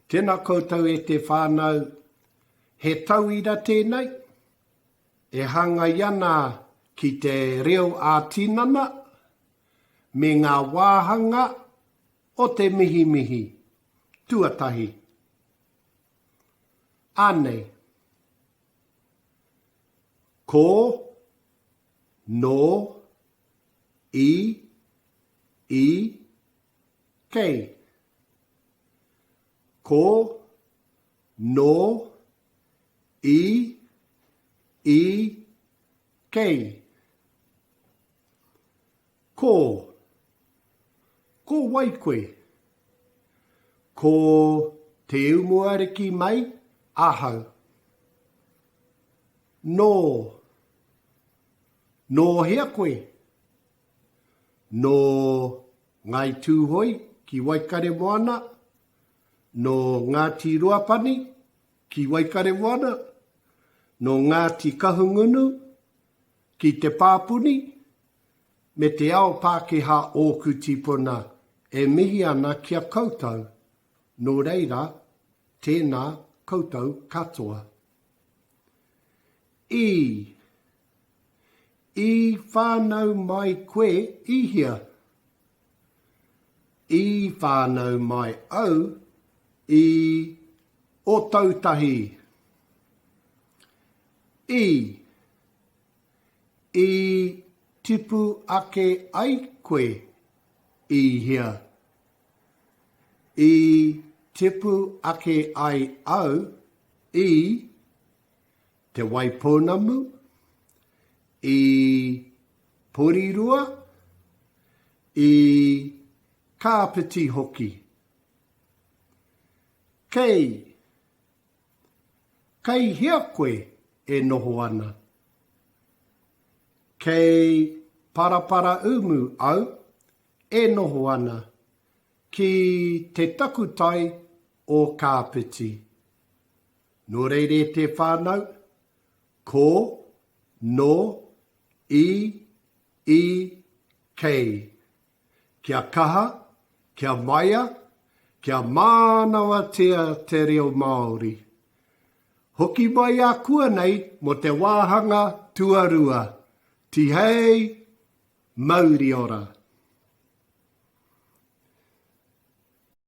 Tēnā koutou e te whānau, he tauira tēnei e hāngai ana ki te reo ā-tinana me ngā wāhanga o te mihimihi tuatahi. Anei. Ko, nō, i, i, kei. Ko, nō, i, i, kei. Ko. Ko wai koe? Ko Te Umuariki mai ahau. Nō. Nō hea koe? Nō Ngāi Tūhoe ki Waikaremoana, nō Ngāti Ruapani ki Waikaremoana, nō Ngāti Kahungunu ki Te Pāpuni me te ao Pākehā ōku tīpuna e mihi ana ki a koutou, nō reira, tēnā koutou katoa. I. I whānau mai koe i hea? I whānau mai au i Ōtautahi. I. I tipu ake ai koe i hea? I tipu ake ai au i Te Waipounamu, i Porirua, i Kāpiti hoki. Kei Kei hea koe e noho ana? Kei Paraparaumu au e noho ana, ki te takutai o Kāpiti. Nō reira e te whānau, ko, nō, i, i, kei. Kia kaha, kia maia, kia mānawatia te reo Māori. Hoki mai ākuanei mō te wāhanga tuarua. Tihei mauri ora!